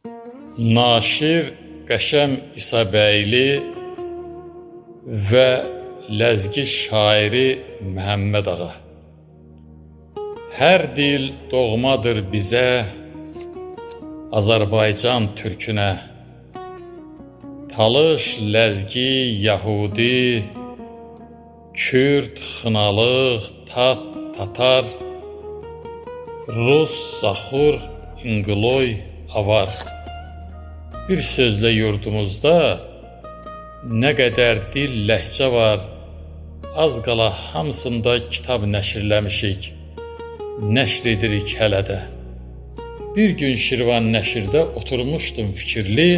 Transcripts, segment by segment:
Naşir Qəşəm İsabəyli və Ləzgi şairi Məhəmməd ağa. Hər dil doğmadır bizə, Azərbaycan türkünə. Talış, Ləzgi, Yahudi, Kürd, Xınalıq, Tat, Tatar, Rus, Zaxur, İnqiloy, Avar. Bir sözlə yurdumuzda nə qədər dil, ləhcə var, az qala hamısında kitab nəşrləmişik, nəşr edirik hələ də. Bir gün Şirvan nəşrdə oturmuşdum fikirli,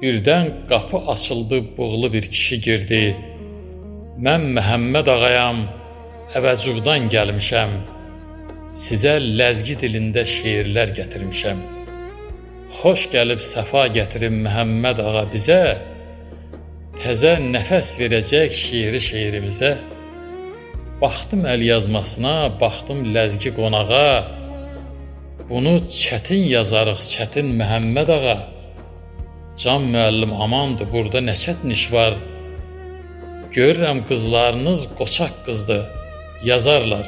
birdən qapı açıldı, bığlı bir kişi girdi. Mən Məhəmməd ağayam, Əvəzubdan gəlmişəm, sizə ləzgi dilində şeirlər gətirmişəm. Xoş gəlib səfa gətirib Məhəmməd ağa bizə, təzə nəfəs verəcək şeiri şeirimizə. Baxdım əl yazmasına, baxdım ləzgi qonağa, bunu çətin yazarıq, çətin Məhəmməd ağa. Can müəllim amandır, burada nə çətin iş var? Görürəm qızlarınız qoçaq qızdır, yazarlar.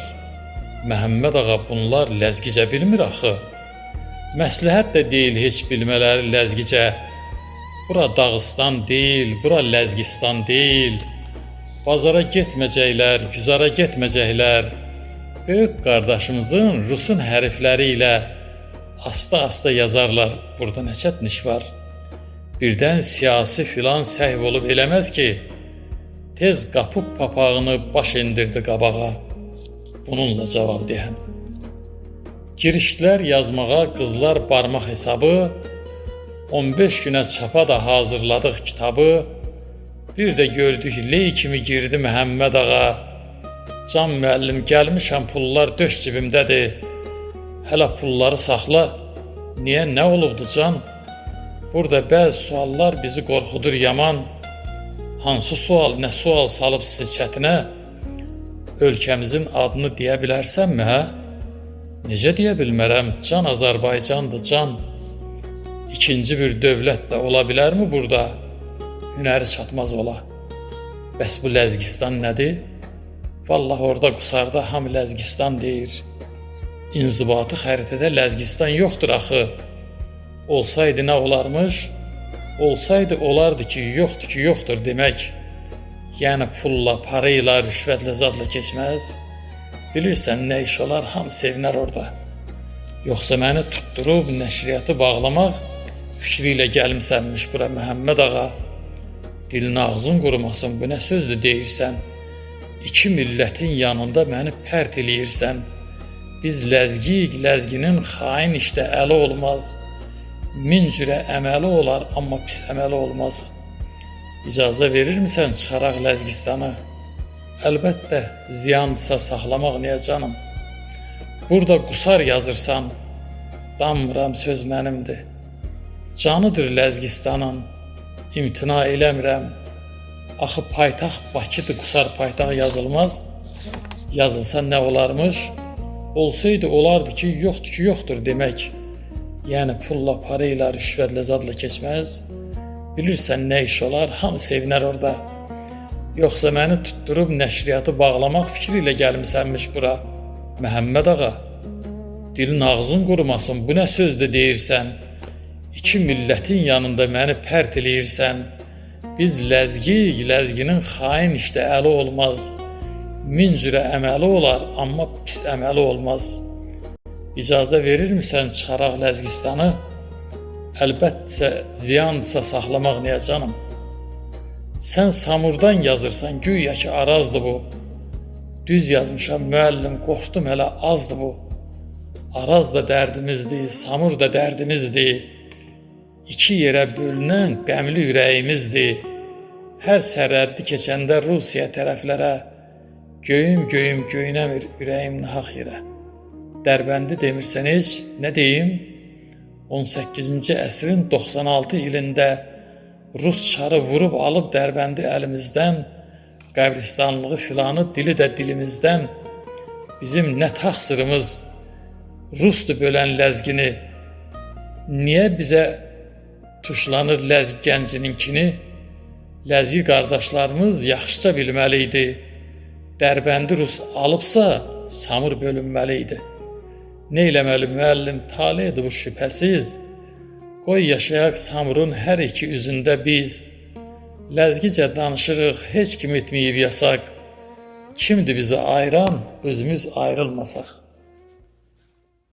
Məhəmməd ağa bunlar ləzgicə bilmir axı. Məsləhət də deyil heç bilmələri ləzgicə. Bura Dağıstan deyil, bura Ləzgistan deyil. Bazara getməyəcəklər, güzara getməyəcəklər. Böyük qardaşımızın Rusun hərfləri ilə asta-asta yazarlar. Burada nə çətin iş var? Birdən siyasi filan səhv olub eləməz ki. Tez qapı papağını baş endirdi qabağa. Bununla cavab deyəm. Girişdilər yazmağa qızlar barmaq hesabı, 15 günə çapa da hazırladıq kitabı. Bir də gördük ley kimi girdi Məhəmməd ağa. Can müəllim gəlmişəm, pullar döş cibimdədir. Hələ pulları saxla. Niyə, nə olubdu can? Burada bəzi suallar bizi qorxudur yaman. Hansı sual, nə sual salıb sizi çətinə? Ölkəmizin adını deyə bilərsənmi, hə? Necə deyə bilmərəm, can Azərbaycandır, can. İkinci bir dövlət də ola bilərmi burada? Hünəri çatmaz ola. Bəs bu Ləzgistan nədir? Vallah orada Qusarda hamı Ləzgistan deyir. İnzibati xəritədə Ləzgistan yoxdur axı. Olsaydı nə olarmış? Olsaydı olardı ki, yoxdur ki, yoxdur demək. Yəni pulla, parayla, rüşvətlə, zadla keçməz. Bilirsən nə iş olar, hamı sevinər orada. Yoxsa məni tutdurub nəşriyyatı bağlamaq fikri ilə gəlmisənmiş bura Məhəmməd ağa. Dilin ağzın qurumasın, bu nə sözdür deyirsən? İki millətin yanında məni pərt eləyirsən. Biz ləzgiyik, ləzginin xain işdə əli olmaz. Min cürə əməli olar, amma pis əməli olmaz. İcazə verirmisən çıxaraq Ləzgistanı? Əlbəttə, ziyandırsa saxlamaq niyə canım? Burada Qusar yazırsan, danmıram, söz mənimdir. Canıdır Ləzgistanın, imtina eləmirəm. Axı paytaxt Bakıdır, Qusar paytaxt yazılmaz. Yazılsa nə olarmış? Olsaydı olardı ki, yoxdur ki, yoxdur demək. Yəni pulla, parayla, rüşvətlə, zadla keçməz. Bilirsən nə iş olar, hamı sevinər orada. Yoxsa məni tutdurub nəşriyyatı bağlamaq fikri ilə gəlmisənmiş bura, Məhəmməd ağa. Dilin ağzın qurumasın, bu nə sözdür deyirsən? İki millətin yanında məni pərt eləyirsən. Biz ləzgiyik, ləzginin xain işdə əli olmaz. Min cürə əməli olar, amma pis əməli olmaz. İcazə verirmisən çıxaraq Ləzgistanı? Əlbəttə, ziyandırsa saxlamaq niyə canım? Sən Samurdan yazırsan, güya ki Arazdır bu. Düz yazmışam müəllim, qorxdum hələ azdır bu. Araz da dərdimizdir, Samur da dərdimizdir. İki yerə bölünən qəmli ürəyimizdir. Hər sərhəddi keçəndə Rusiya tərəflərə, göyüm göyüm göynəmir ürəyim nahaq yerə. Dərbəndi demirsən heç, nə deyim? 18-ci əsrin 96 ilində Rus çarı vurub alıb Dərbəndi əlimizdən, qəbristanlığı filanı dili də dilimizdən. Bizim nə təqsirimiz? Rusdur bölən Ləzgini. Niyə bizə tuşlanır ləzgi gəncininkini? Ləzgi qardaşlarımız yaxşıca bilməli idi. Dərbəndi rus alıbsa, Samur bölünməli idi. Nə eləməli müəllim, taledir bu şübhəsiz. Qoy yaşayaq Samurun hər iki üzündə biz. Ləzgicə danışırıq, heç kim etməyib yasaq. Kimdir bizi ayıran, özümüz ayrılmasaq.